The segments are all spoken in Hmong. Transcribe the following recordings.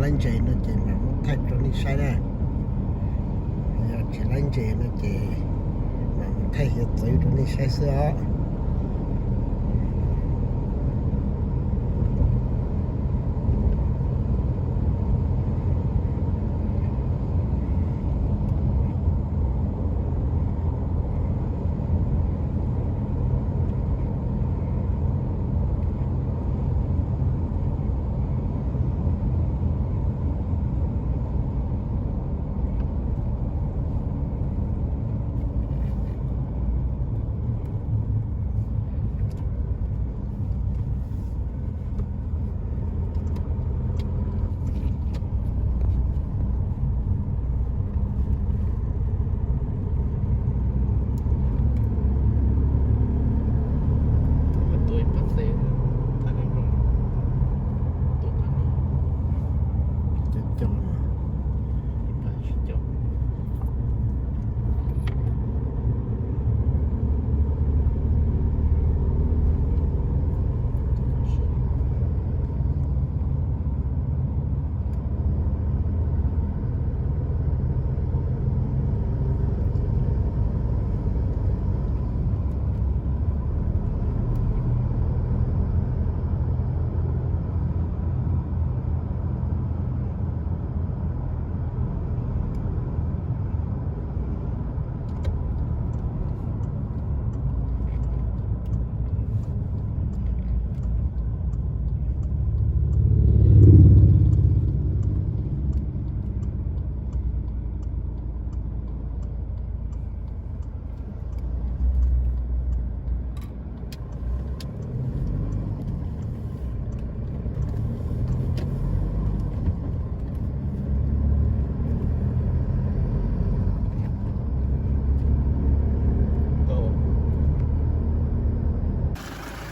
Laib ntses no ces mam muab thaij rau nej saib na. Yog tsis laib ntses no ces mam mus thaij hiav txwv rau nej saib xwb os.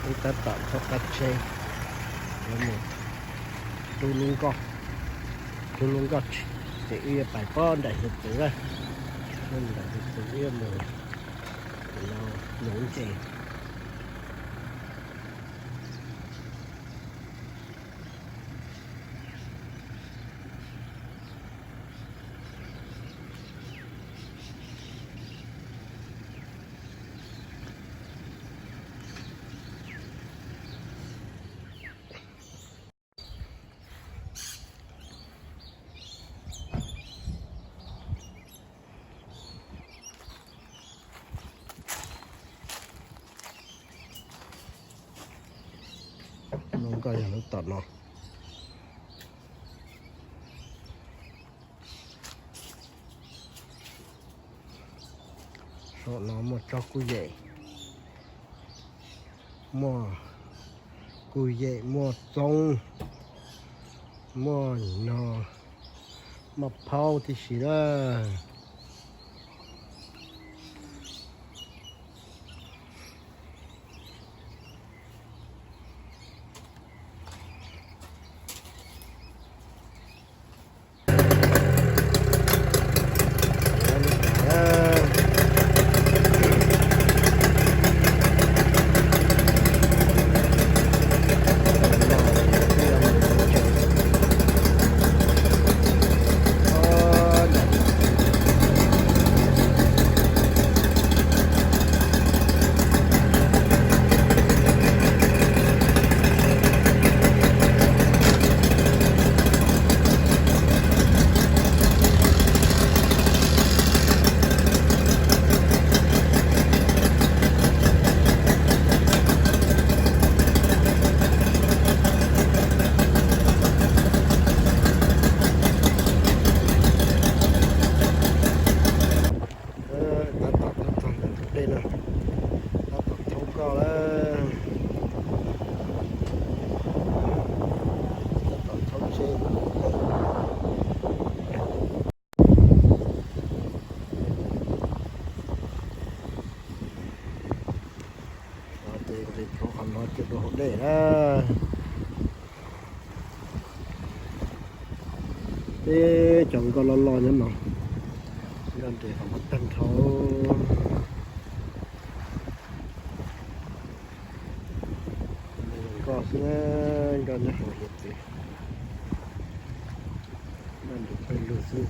Wb tab tom thaub qab tsheb, yuav mus rub lub nkoj, rub lub nkoj ces wb yuav pais pob nram hiav txwv, nram hiav txwv wb yuav mus, no, nuv ntses. Lub nkoj yog lub tom no. Saum no muaj tsob kuj yem, muaj kuj yem, muaj txoob, muaj no, muaj phaub tib si na. Tab tom thaub ntawm tus dej no, tab tom thaub nkoj lawm, tab tom thaub tsheb. Ces nqis plhuav qhov no ces dua hauv dej na. Peb cov nkoj loj loj nyob no, nkoj nres qhov muag tag nrho. Nkoj xwb na, nkoj nyob hauv hiav txwv. Pawg lug xwb.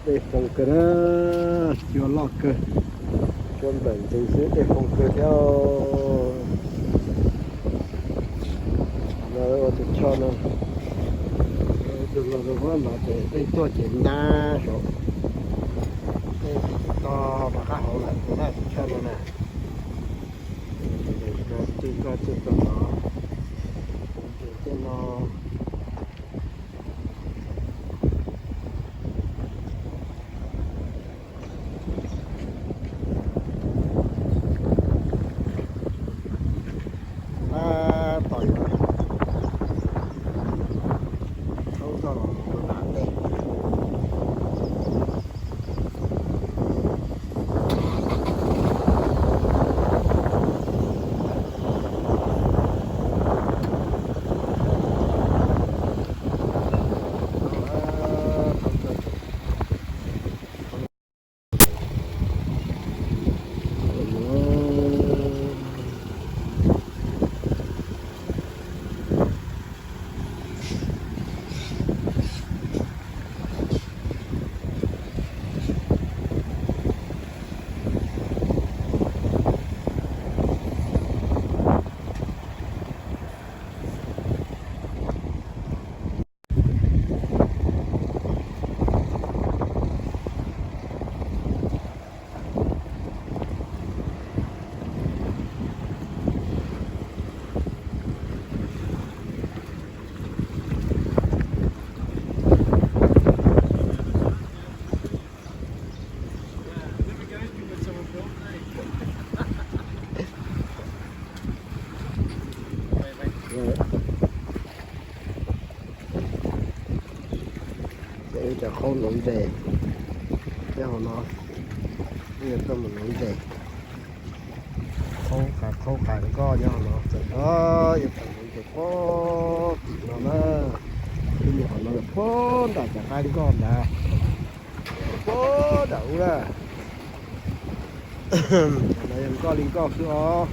Dej foo kawg na, cua loj kawg, cua nplawm ntxeev xwb, dej foo kawg thiab. No ua tus choj no, tus no tus no ces dej tuaj ces ntab saud, dej ces to rov qab hauv lawm tus no tus choj no na. Tej koj tej tod, tej no. Tab tom yuav thaub txoj los mus rau nram dej. Ces ib cov qhaub nuv ntses nyob hauv no, wb yuav tuaj mus nuv ntses. Qhaub qas, qhaub qas nkoj nyob hauv no, txawm yuav tau nuv ntses puag tim no na. Wb mus qhov no puag nram cov qaib nkoj ntawd, puag nram ub na. Qhov no yog nkoj li nkoj xwb os.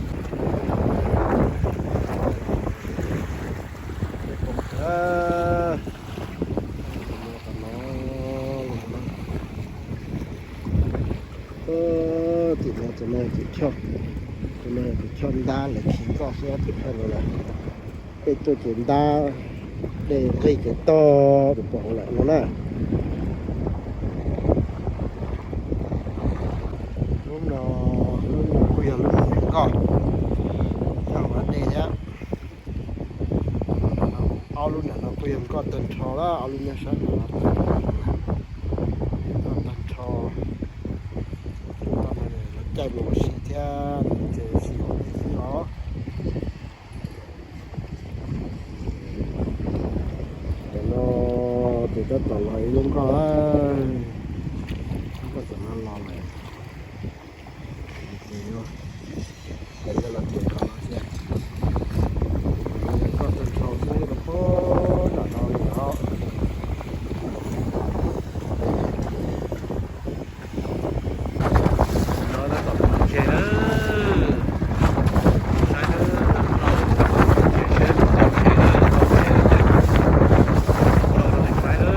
Tim no, tim no tim choj, tim no tim choj ntab lawv khi nkoj xwb tim no lawm. Dej tuaj ces ntab, dej nqig ces tog rau pem hauv lawm no na. Lub no, lub no kuj yog lub nkoj, nyob hauv dej thiab. Ob lub nram no kuj yog nkoj tag nrho lawm, ob lub nyob sab no nkoj tag nrho. Nkoj no lawv caij mus ua si thiab, ces ua si hauv xwb os. Tam no ces tab tom los ib lub nkoj, nkoj tam no los lawm. Ces yog los ces qhov no thiab, nkoj tag nrho xwb rau puag nram no li os. No tab tom mus tsev na. Saib na, no tsev seb tau tsev na, tau tsev ces los rau tus faib na.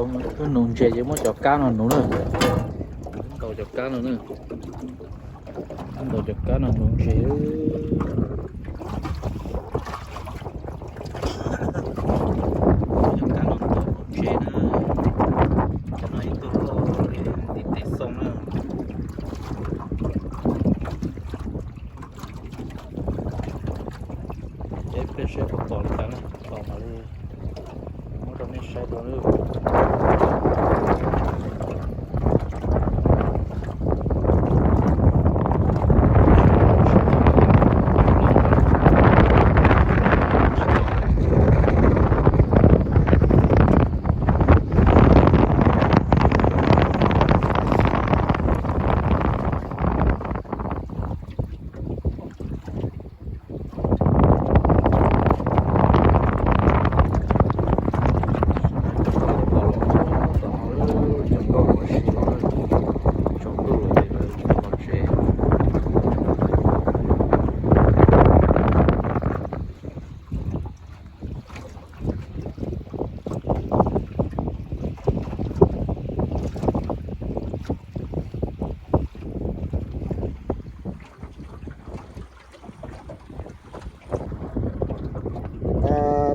Wb nuv ntses ces muab cov kab no nuv na. Ntaus cov kab no na. Ntaus cov kab no nuv ntses. Cov kab no nuv ntses na. Cov no ib tug loj li ntiv tes xoo na. Ces ib pliag saib puas tom li cas na, tom mam li muab rau nej saib dua.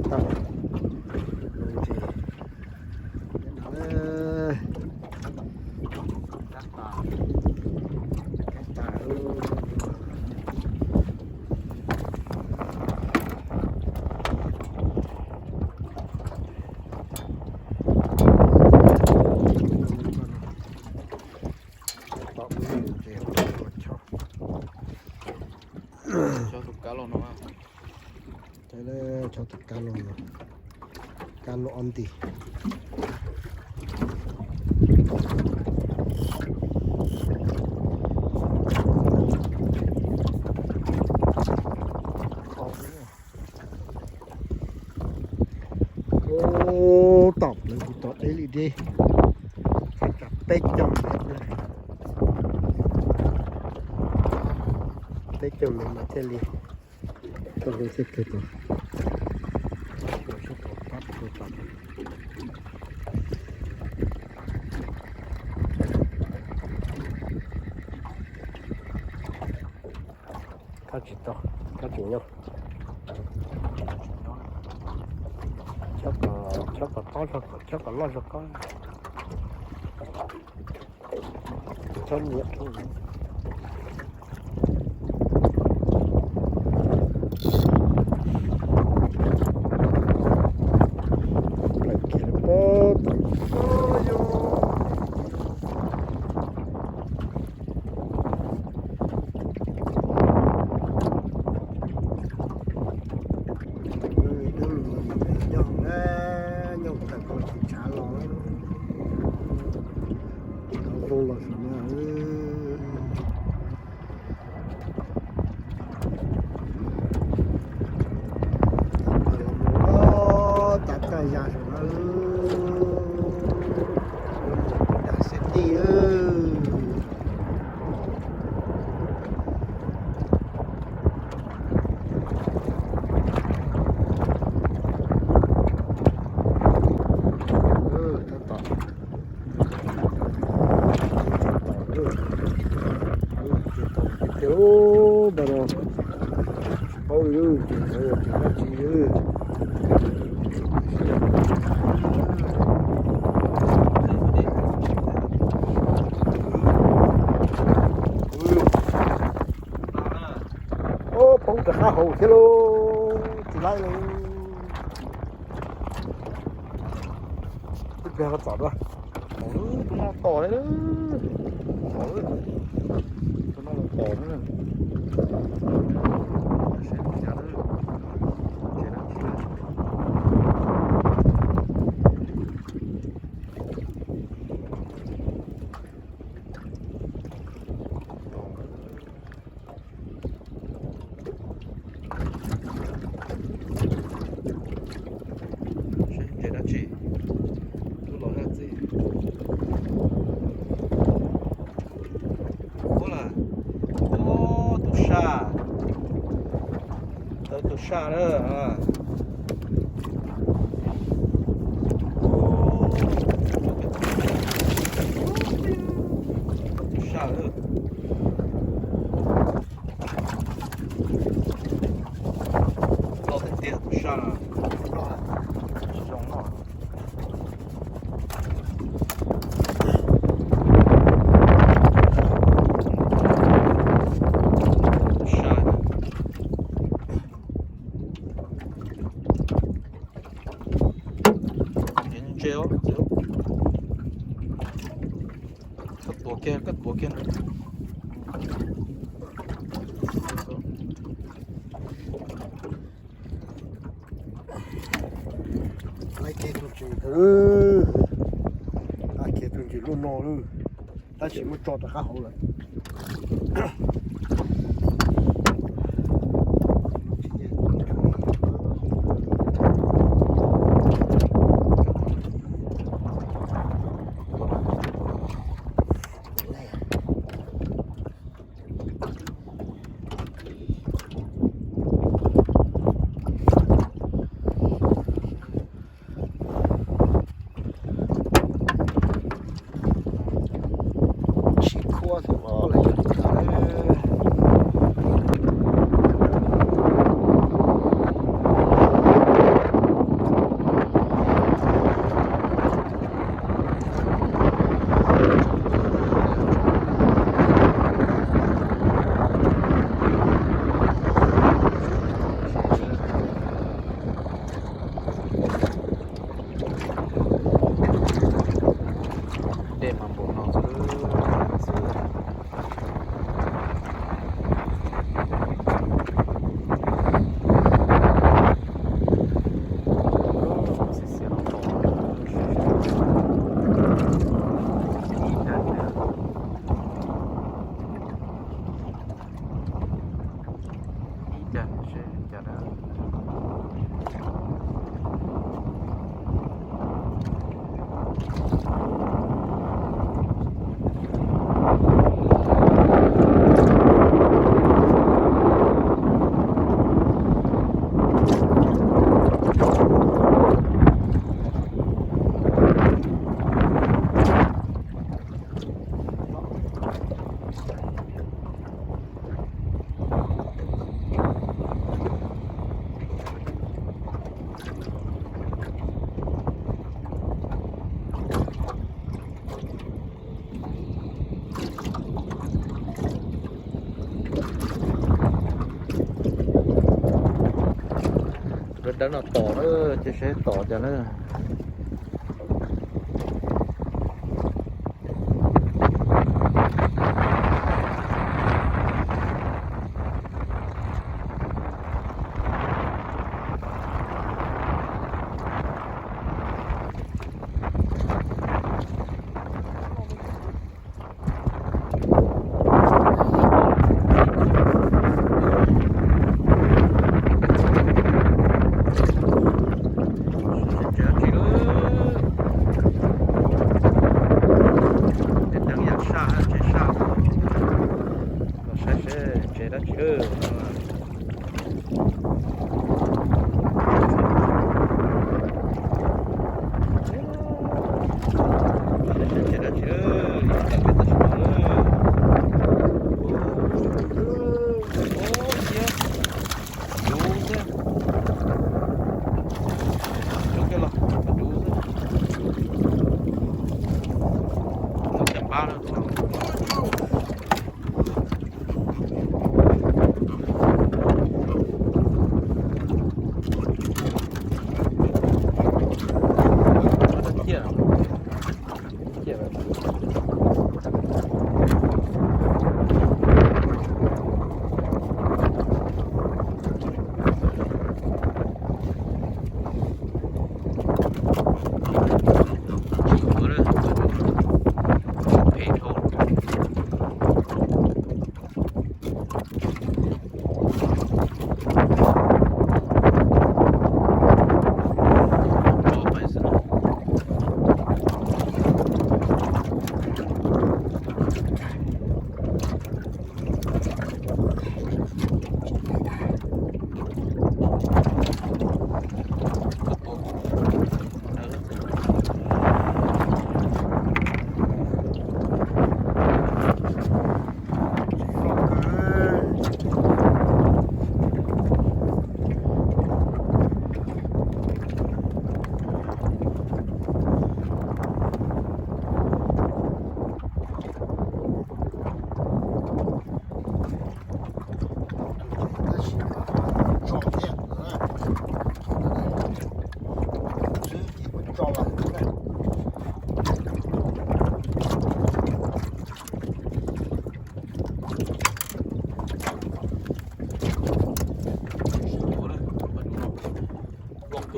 Tab tom nuv ntses no. Tab tom, tab tom. Tab tom nuv ntses ua chob. Chob tus kab lauj no. Chob tus kab lauj no. Kab lauj ob nti. Ub, tom lawv kuv tom deb li deb, peb caug mev, peb caug mev mas thiaj li tau lawv thiaj kawg tau. Kab tsis tau, kab tsis nyob. Chob kom tob, chob kom loj zog ko. Chob nyiam. Plaws kiag pob tom. Nyob hauv na, nyob hauv tawm ko tsis tshav los, zoo los saum no. Tav kaj ya saum no, da xib tij. Tab tom, tab tom, tiag tiag, ntawm no tsis paub li, ces lawv yog cov dab tsi. Ub, poob rov qab hauv thiab lauj, tsis laib lauj. Ib pliag los txom dua. Tom, tus no los tom li, tom, tus no los tom na. Saib ntses dab tsi, lub los zaj txiv. Ub las, ub, tus saj, tau tus saj na. Ub, Loj tiag tiag tus sab no. Zoo no. Tus sab no. Ntse os, koj tuav kiag, koj tuav kiag. Laib kiag tus ntses, laib kiag tus ntses loj no lawm, tab sis muab tso rov qab hauv lawm. Tsis khuab thiab los lawm. Dej mas npaum no xwb, xwb. Xiav xiav los pom. Ib dag, ib dag seb cas dab. Tus dawb dawb no tom na, cia seb tom cas na.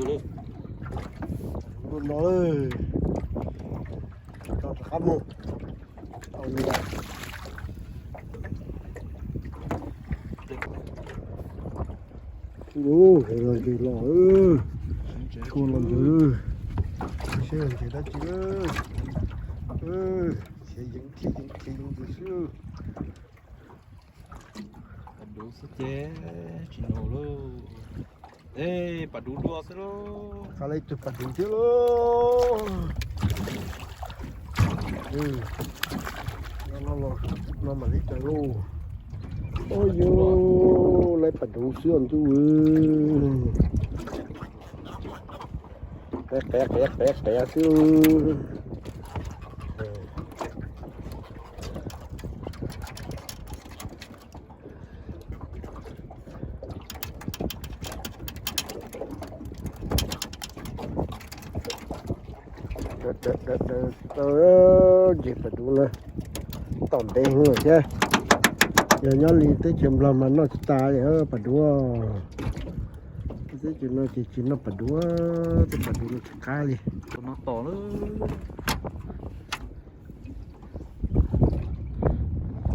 Lub no, tso rov qab mus. Tau li lawm. Ub, los ntses los, tshua los ntses, saib los ntses dab tsi. Khiav yees, khiav yees, khiav yees ntses xwb. Pas duv xwb ces tsis num lauj. Ej, pas duv dua xwb lauj. Qab lawv ib tug pas duv thiab lauj. No mam li raws lauj. Ua yus, lawv pas duv xwb os ntuj. Qias qias qias qias qias xwb. Ntses pas duv na, tom ntev heev lawm thiab. Yog nyob li teb chaws Nplog mas noj tsis tas li pas duv. Teb chaws no ces tsis noj pas duv, tej pas duv no tsis qab li. Tus no tom lawm.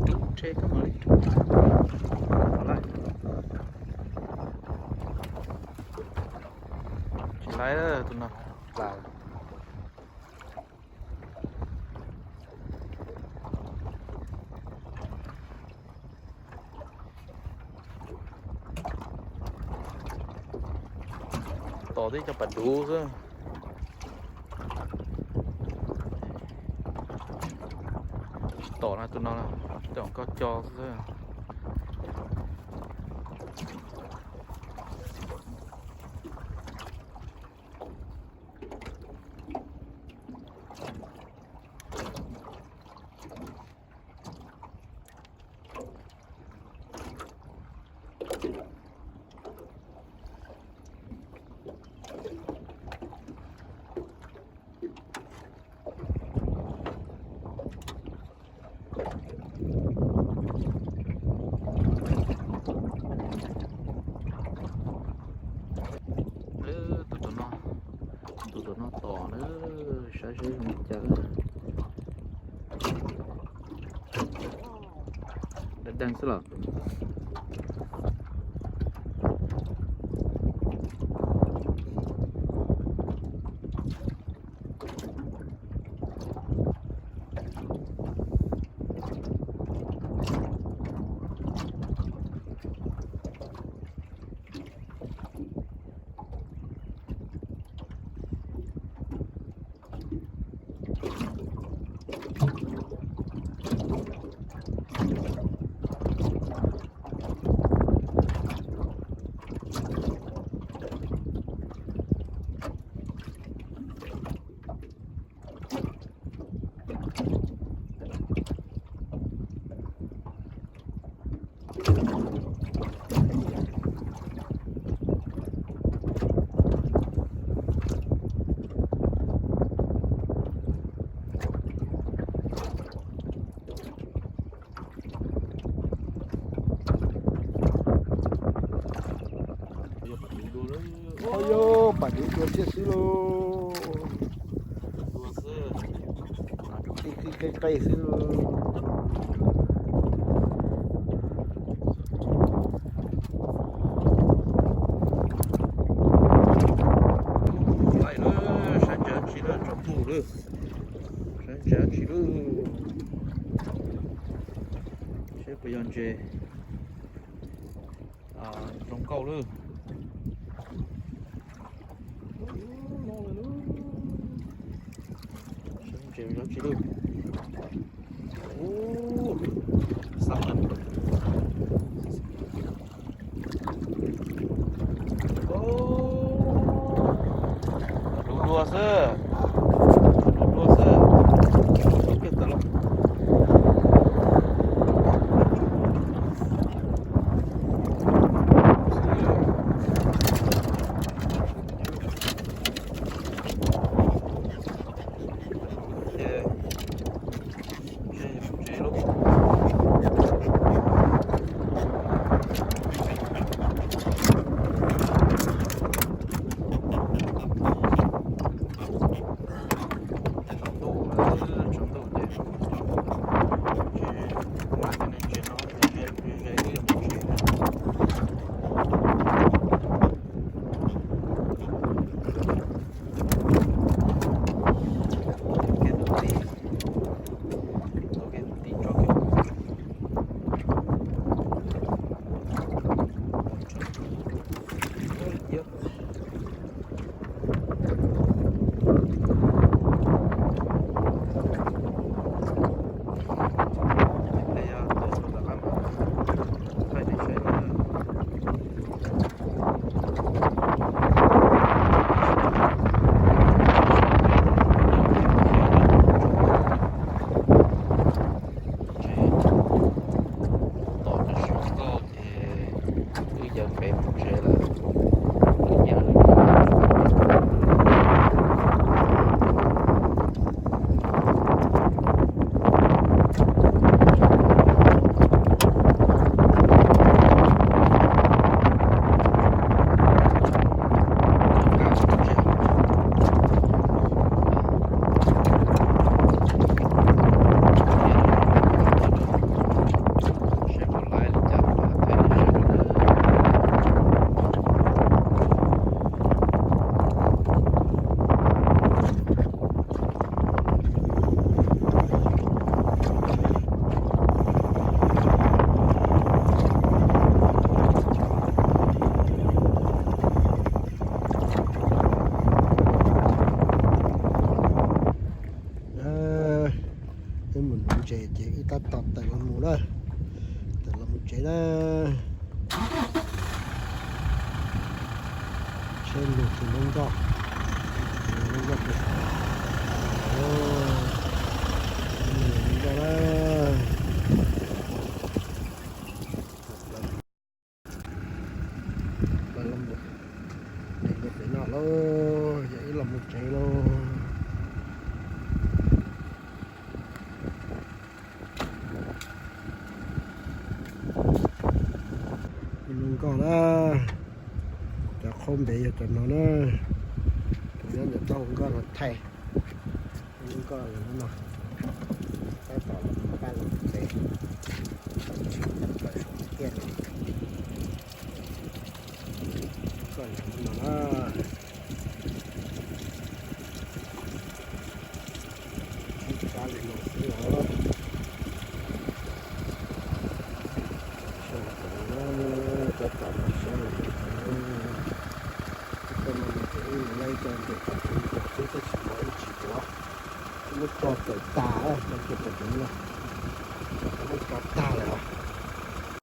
Rub rhe koj mam li rub. Tsis laib tus no. Tom tib cov pas duv xwb. Tsis tom na, tus no tom koj co xwb. Tus tom no, tus tom no tom na, saib seb zoo li cas. Deev deev xwb los. Yog pas duv dua thiab xwb lauj. Qi qi qi qi xwb lauj. Laim lawm, sab ntsa tsis lawm, tsaus ntuj lawm. Sab ntsa tsis lawm. Seb puas yog ntses zoo nkauj lawm. Sab ntses zoo tsis lawm. Ub, xab na. Duv dua xwb, duv dua xwb. Kawg tas los. Cov kev mus tsev lawm, nyob lub tsev. Wb mus nuv ntses ces wb tab tom tawm los mus na, tawm los mus tsev na. Tsheb lug tus lub nkoj, lub nkoj, lub nkoj na. Plaws los mus, plaws los mus, plaws los mus tsev lauj, yog ib los mus tsev lauj. Lub nkoj na, cov qhaub npev yog cov no na, kuv nyob ntawm txoj hau nkoj no thaij. Lub nkoj no, tab tom los paj los pem, tawm saum tiaj no. Nkoj no na. Sib sab li no xwb os. Sab li no, tab tom los sab li no. Ib co no ces wb mus laij co ntawm tom tsev ntawd xwb tab sis mas wb tsis tuav. Lub ko tawm tas, lub ko tawm tas no, lub ko tag lawm os.